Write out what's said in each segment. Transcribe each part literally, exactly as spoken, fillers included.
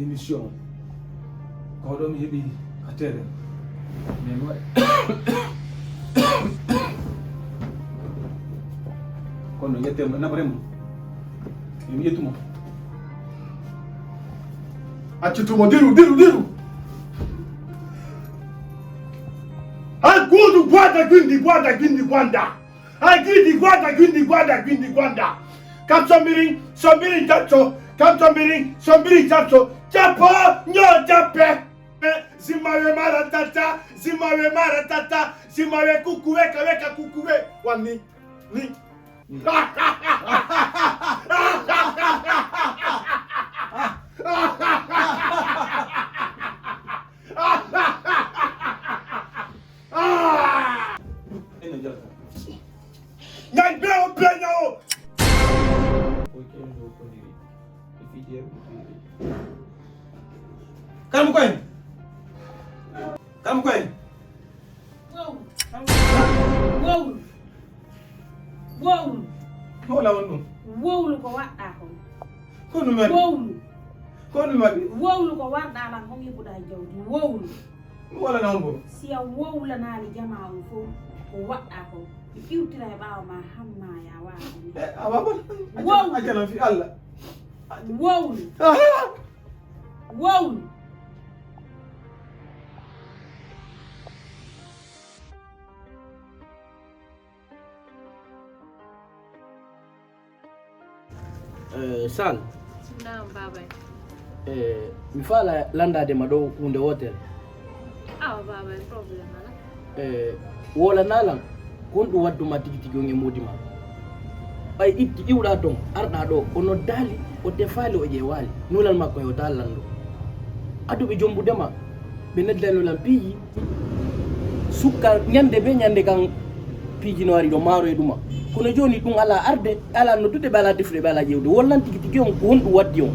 Émission. Ko ɗo mi heɓi affaire. Mais mo kono ƴettemo, naɓremo. Mi ƴettuma. Accu tuma, diru, diru, diru. Hay guudu gwada gwindi, gwada gwindi gwanda. Hay gwindi gwada gwindi gwada gwindi gwanda. Kam sombirin, sombirin jacco. Kam sombirin, sombirin jacco. Jappo, nyo jappe. Zimawe mara tata, zimawe mara tata, zimawe kukuwe kaweka kukuwe. Wani, ni. Ngai beo benya o. Kalmu koyen. Kalmu koyen. Wowlu. Wowlu. Wowlu. Hola on ɗum. Wowlu ko waɗɗa kon. Ko ɗum waɗi? Wowlu. Ko ɗum waɗi? Wowlu ko warɗa lan hon yiɓuɗa e jawdi. Wowlu. Ɗum wala na on ko? Si a wowlanaali jama on fof ko waɗɗa kon. Mi iwtira e ɓaawo ma hamma ya waɗa kon. Eh, a wawa. Wowlu. Acca lan fi Allah. Wowlu. Aha. Wowlu. Eh, Sal. Naam, baabay. Eh, mi faala landaade ma ɗo huunde wootere. Awa, baabay, problème alaa. Eh, wowlanaa lan, ko honɗum waɗdu ma tigi tigi on e moodi ma? Ɓay itti iwɗaa ton, arɗaa ɗo, o noddaali, o tefaali, o ƴeewaali. Nulal makko e o taal lan ɗo. Aduɓe jombude ma, ɓe neddayno lan piiji. Sukka ñande be ñande kan piiji no ari ɗo maaro e ɗuma. Kono jooni ɗum alaa arde, ɓe alaa noddude, ɓe alaa defude, ɓe alaa ƴeewde. Won lan tigi tigi on ko honɗum waddi on?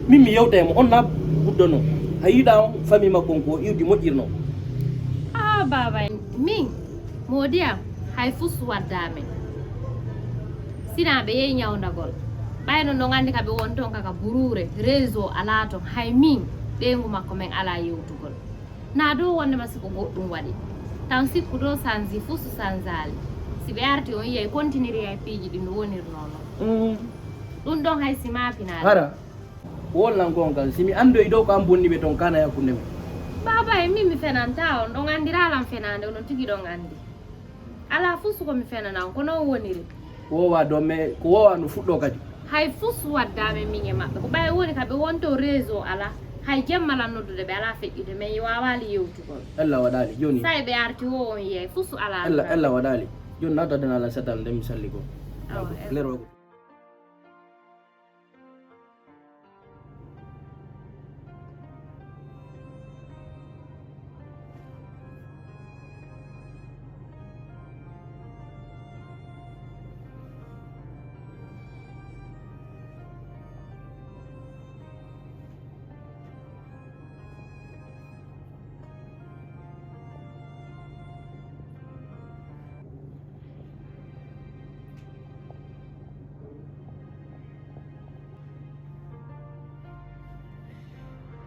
Min mi yewta e mo, on na buddono. A yiɗa on, famille makko on ko iwdi moƴƴirno. Ah, baaba, min, moodi am, hay fus wadda min. Sina ɓe yehi ñawndagol. Ɓayno no nganndi ka ɓe won ton kaka buruure, réseau alaa ton. Hay min, ɓeyngu makko men alaa yewtugol. Na dow wonde ma si ko goɗɗum waɗi. Tan sikku ɗo sanzi, fusu sanzaali. Si ɓe arti on yiyay kontiniri e piiji ɗi no wonirnoo non. Mm. Ɗum ɗon hay si maapinaali. Hara, won lan kon kan, si mi anndoy dow ko an bonni ɓe ton kana e hakkunde men. Baaba e min mi fenanta on, ɗon anndiraa lan fenaande, onon tigi ɗon anndi. Alaa fus ko mi fenana on, ko non woniri. Ko wowa dow me, ko wowa no fuɗɗo kadi. Hay fus wadda men min e maɓɓe. Ko ɓay woni ka ɓe wonto réseau alaa. Hay jemma lan noddude ɓe alaa feƴƴude, men waawaali yewtugol. Ella waɗaali, jooni. Say ɓe arti wo on yiyay, fus alaa. Ella, ella waɗaali. Jooni naata dena lan setal nde mi salli ko. Awa, ella. Lerwa ko.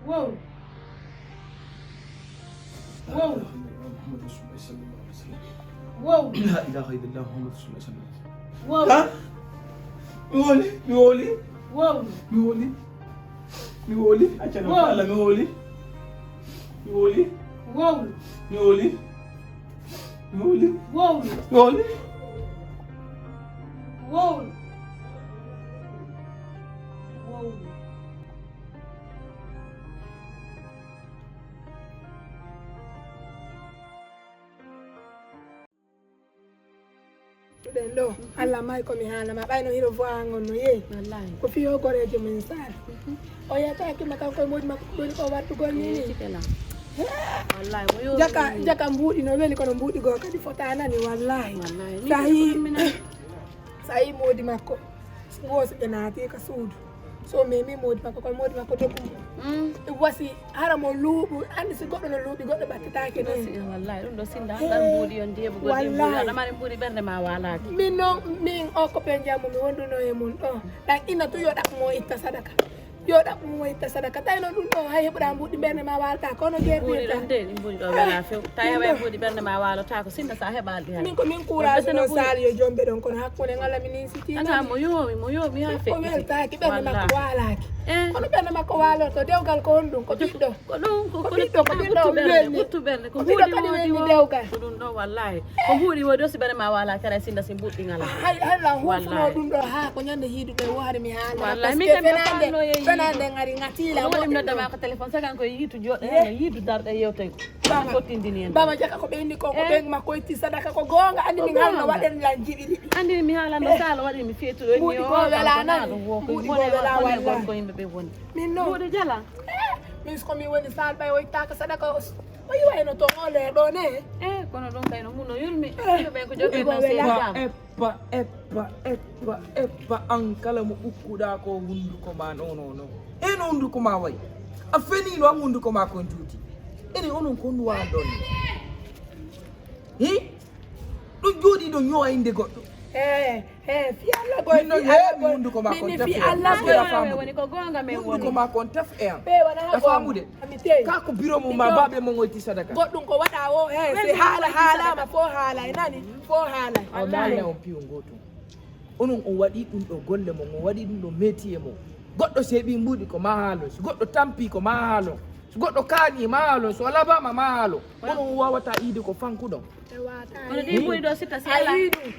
Wow. Wow. Wow. La ilaha illallah Muhammad Rasulullah sallallahu alaihi wasallam. Wow. Ha? Mi woli, mi woli. Wow. Mi woli. Mi woli. Acca no Allah, mi woli. Mi woli. Wow. Mi woli. Mi woli. Wow. Mi woli. Wow. Wow. Ɗen ɗo, Allah may ko mi haala ma, ɓayno hiro vo'a ngon no yehi. Wallahi. Ko fiyo goreejo men Sara. Mhm. O yiyataake ma kanko e moodi makko ko ɓuri ko wattugol ni ni. Yetike lan. He! Wallahi, mo yo jaka, mi jaka mbuuɗi no weli kono mbuuɗi goo kadi fotanani, wallahi. Wallahi. Sahi, sahi moodi makko. Woosi ɓe naati ka suudu. So memi moodi makko, kono moodi makko doggu mo. Mm. Wasi hara mo luuɓu, anndi si goɗɗo no luuɓi, goɗɗo ɓattataake ni. Wasi, wallahi, ɗum ɗo sinda, eh, ngar mbuuɗi on deebu, goɗɗi mbuuɗi, wallahi. Aɗa mari mbuuɗi ɓernde ma waalaaki. Min noon, min o ko pen jammu, mi wonduno e mun ɗo. Ɗan ina tu yo ɗaɓ mo itta sadaka. Yo ɗaɓɓu mo itta sadaka. Tawi noon ɗum ɗo, hay heɓuɗa mbuuɗi ɓernde ma waalata, kono Mbuuɗi gerɗirta. Ɗum de, ɗi mbuuɗi ɗo wela few. Tawi heɓa mbuuɗi ɓernde ma waalo, ta ko sinno sa heɓaali heen. Min ko min kuuraaji noon, Sali yo jombe ɗon, kono hakkunde ngala mi ninsiti. Ata mo yoomi, mo yoomi haa feƴƴiti. Ko weltaaki, ɓernde makko waalaaki. Eh. Kono ɓernde makko waalorto, dewgal ko honɗum? Ko ɓiɗɗo. Ko ɗum, ko, ko ɓiɗɗo, ko ɓiɗɗo welni. Ɓuttu ɓernde, ko ɓiɗɗo kadi welni dewgal. Ko ɗum ɗo, wallahi. Ko mbuuɗi woodi o, si ɓernde ma waalaaki, aray sinno si mbuuɗi ngala. Hay, hay la huufuno ɗum ɗo haa ko ñande hiiduɓe wo hari mi haala. Wallahi, min kam mi faamno ye yiidu. Fenande ngari ngatila. Ko waɗi mi nodda ma ko téléphone, sagan ko yiitu jooɗe heen, yiidu darɗe yewte. Bama, fottindini en. Bama jaka ko ɓe indi ko, ko ɓen makko itti sadaka ko goonga, andi min halno waɗen lan jiɓi ɗiɗi. Andi mi haalano sala waɗi mi feetuɗo ni o. Mbuuɗi ko wela nani. Mbuuɗi ko wela walla. Ko yimɓe ɓe woni. Min noon. Mbuuɗi jala. Min ko mi woni sal ɓay o ittaka sadaka o. O yiwa eno to ole ɗo ne. Eh, kono ɗum kay no mun no yurmi. Yimɓe ɓen ko jogi no seeɗa. Eppa, eppa, eppa, eppa, an kala mo ukkuɗa ko hunduko ma, no, no, no. E no hunduko ma wayi. A feni no an hunduko ma kon juuti. Ene onon kon wandon. Hi? Ɗum jooɗi ɗo ñowa innde goɗɗo. He, he, fi Allah goy. Min no yeeɓi hunduko ma kon tef e am. Woni ko goonga men woni. Hunduko ma kon tef e am. Ɓe wona ha goonga. Ka ko biro mum ma baɓe mon oyti sadaka. Goɗɗum ko waɗa o, he, si haala haalama fo haala e nani, fo haala. O maalna on piyo ngootum. Onon on waɗi ɗum ɗo golle mon, on waɗi ɗum ɗo métier mon. Goɗɗo seeɓi mbuuɗi ko ma haalon, si goɗɗo tampi ko ma haalon, si goɗɗo kaani ma haalon, so alabama ma haalon. Onon on wawata yiide ko fankuɗon. Kono ɗi mbuuɗi ɗo sitta si ala.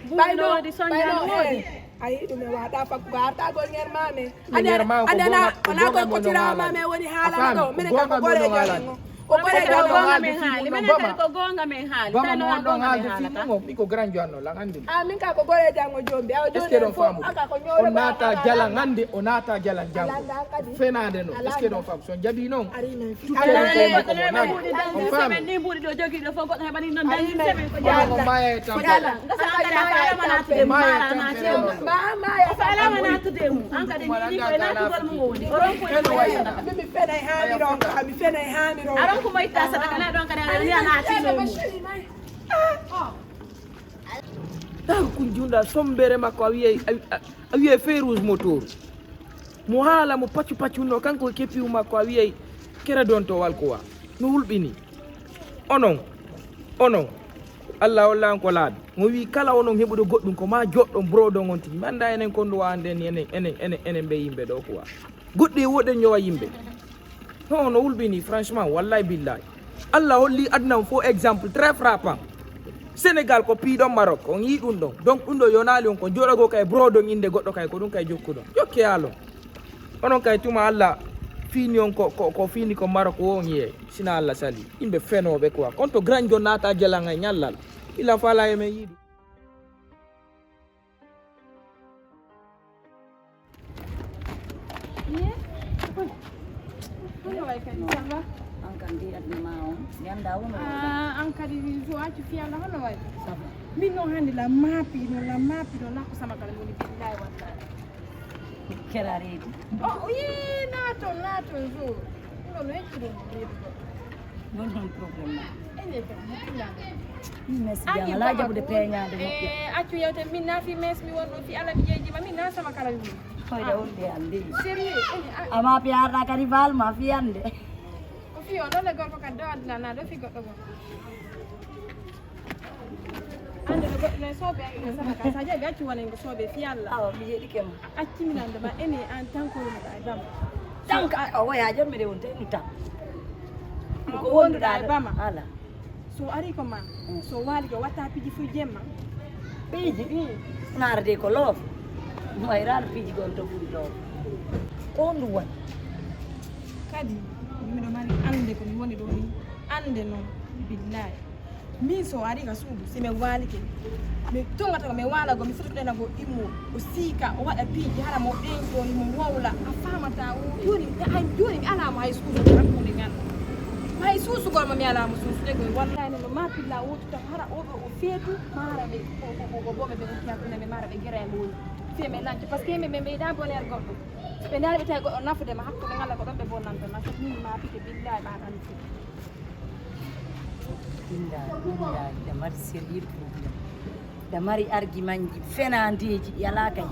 Mbuuɗi ɗo waɗi soñña no woodi. A yiɗi ɗum e waɗa fakkugo artagol ñer mame. Ande ande na ona ko kotira mame woni haalana ɗo. Minen kam ko gore jango. Ko gore jango. Gonga men haali. Minen kadi ko gonga men haali. Bama mo on ɗon haalde fii mo mi ko grand joanno lan anndi. A min ka ko gore jango jombi. Awa joni ɗon faamu. Aka ko ñoro. O naata jalan hannde, o naata jalan jango. Fenaade no. Est-ce que ɗon faamu? So jaɓi noon. Cuttee ɗum ko ko mo nani. On faami? Ni mbuuɗi ɗo jogiiɗo fof goɗɗo heɓani noon dañi semaine ko jala. Ko jala. Ngasa angara ko alama natude mum, mara natude mum. Ko alama natude mum. An kadi ni ko e natugol mum woni. O ronko e mum. Mi fenay haa mi ronka, mi fenay haa mi ronka. A ronko mo itta sadaka na ɗon kadi a ni a naati ɗo mum. Taw kun junda sombere makko a wiyay a wiyay Feyrouz motor. Mo haala mo paccu paccu no kanko e kepiwu makko a wiyay kere dontowal ko wa no hulɓini. Onon onon Allah holla on ko laaɓi. Mo wi kala onon heɓuɗo goɗɗum ko ma joɗɗon brodon on tigi mi annda enen kon ɗo wa annden enen enen enen ɓe yimɓe ɗo ko wa. Goɗɗi e woɗen ñowa yimɓe. No no hulɓini franchement wallahi billahi. Allah holli aduna on fof exemple très frappant. Sénégal ko piiɗon Maroc on yii ɗum ɗon donc ɗum ɗo yonaali on ko joɗogo kay brodon inde goɗɗo kay ko ɗum kay jokkuɗon jokke yaalon. Onon kay tuma Allah fiini on ko ko ko fiini ko Maroc wo on yiyee sina Allah sali yimɓe fenooɓe quoi kon to grand jo naata jalan e ñallal ila fala e men yiiɗi. Iye. Hono way kadi ça va? An kam ndi aduna ma on mi annda wono. Ah, an kadi so accu fiyalla hono way? Ça va. Min noon hannde la maapi no la maapi no lakko sama kala woni billahi wallahi. Kera reedi. Oh, ii, naaton, naaton, zo. Ɗum ɗo no hecci ɗum reedi ko. Non non problème ma. Ene ko mutina. Mes jam ala jabude peñade moƴƴa. Eh, accu yewte min na fi mes mi wonno fi ala mi jeejima min na sama kala mi. Koyɗe on de andi. Sérieux, ene a. Ama pi arɗa kadi bal ma fiyande. Ko fi o ɗo le gorko kadi ɗo aduna na ɗo fi goɗɗo gorko. Ande no goɗɗo no e soobe an ina sama ka sa jaɓi accu wona ngo soobe fi Allah. Awa mi yeɗike ma. Acci min ande ma ene an tan ko woni ɗa e bam. Tan ka o waya jam mi de wonte ɗum tan. Ko wonduɗa e bama. Ala. So ari ko ma. So wali ko watta piji fu jemma. Piji. Narde ko loof. Mayran piji gon to ɓuri loof. Ko ɗum woni. Kadi miɗo mari ande ko mi woni ɗo ni. Ande noon billahi. Min so o ari ka suudu si mi waalike mi tongata ko mi waalago mi fotoɗenago immo o siika o waɗa piiji hara mo ɗeñƴo himo wowla a famata o joni ay joni mi alamo hay suusude hakkunde ngal hay suusugol mo mi alamo suusude goy wallahi no ma pilla wottuta hara oɗo o feetu ma hara ɓe o boɓe ɓe wonti hakkunde ɓe mara ɓe gera e mo woni fiye ɓe lanco par ce que yimɓe ɓe ɓeyda bonere goɗɗo so ɓe ndaari ɓe tawi goɗɗo nafude ma hakkunde ngalla ko ɗon ɓe bonnanto ma so min ma pike billahi ma ɗan Billahi, billahi, ɗa mari sérieux problème. Ɗa mari argument ji fenandeji ɗi ala kay.